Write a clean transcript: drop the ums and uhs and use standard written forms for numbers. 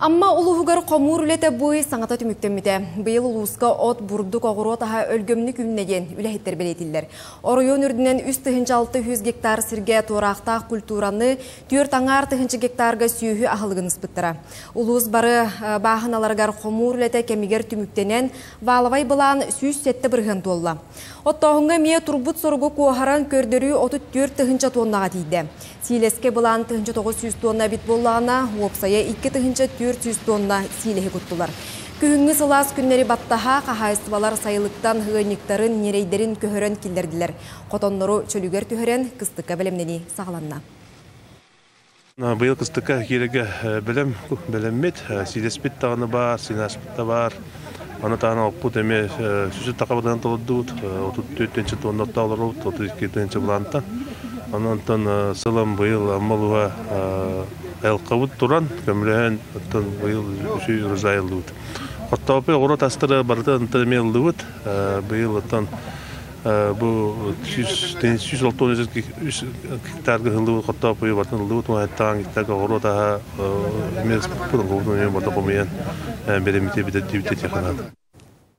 Амма улууһугар хомуур үлэтэ бу ый саҥата түмүктэммитэ. Быйыл улууска от, бурдук, оҕуруот аһа өлгөмнүк үүннэ диэн үлэһиттэр бэлиэтииллэр. Оройуон үрдүнэн 3600 гектар сиргэ туораахтаах культураны, 4,5 тыһыынча гектарга сүөһү аһылыгын ыспыттара. Улуус бары бааһыналарыгар хомуур үлэтэ кэмигэр түмүктэнэн, валовай былаан 107% туолла. Оттооһуҥҥа эмиэ турбут соругу куоһаран көрдөрүү 34 тыһыынча тоннаҕа тиийдэ. Сиилэскэ былаан 1900 тонна эбит буоллаҕына, уопсайа 2400 тонна сиилэһи куттулар. Күһүҥҥү сылаас күннэри баттаһа хаһаайыстыбалар сайылыктан ыанньыктарын, ньирэйдэрин көһөрөн киллэрдилэр. Хотоннору чөлүгэр түһэрэн, кыстыкка бэлэмнэнии саҕаланна. Быйыл кыстыкка киирэргэ бэлэм бэлэммит, сиилэспит даҕаны баар, синаспыт да баар. Аны таһынан оппут эмиэ сүсүт тахабытынан толордубут. 34 тонна олоробут, 32 тыһыынча былаантан. Онон сылым быйыл Амма улууһа айылҕабыт туран, көмөлөһөн, оттон быйыл үчүгэй урожай ыллыбыт. Хортооппуй оҕуруот астара барыта онтон эмиэ ыллыбыт. Быйыл оттон бу 163 гектарга ыллыбыт хортооппуйу барытын ыллыбыт, уонна гектарга оҕуруот аһа эмиэ ыспыппыт, оҕуруотун эмиэ барыта хомуйан бэлэммитэ бүтэрдибит диэххэ наада.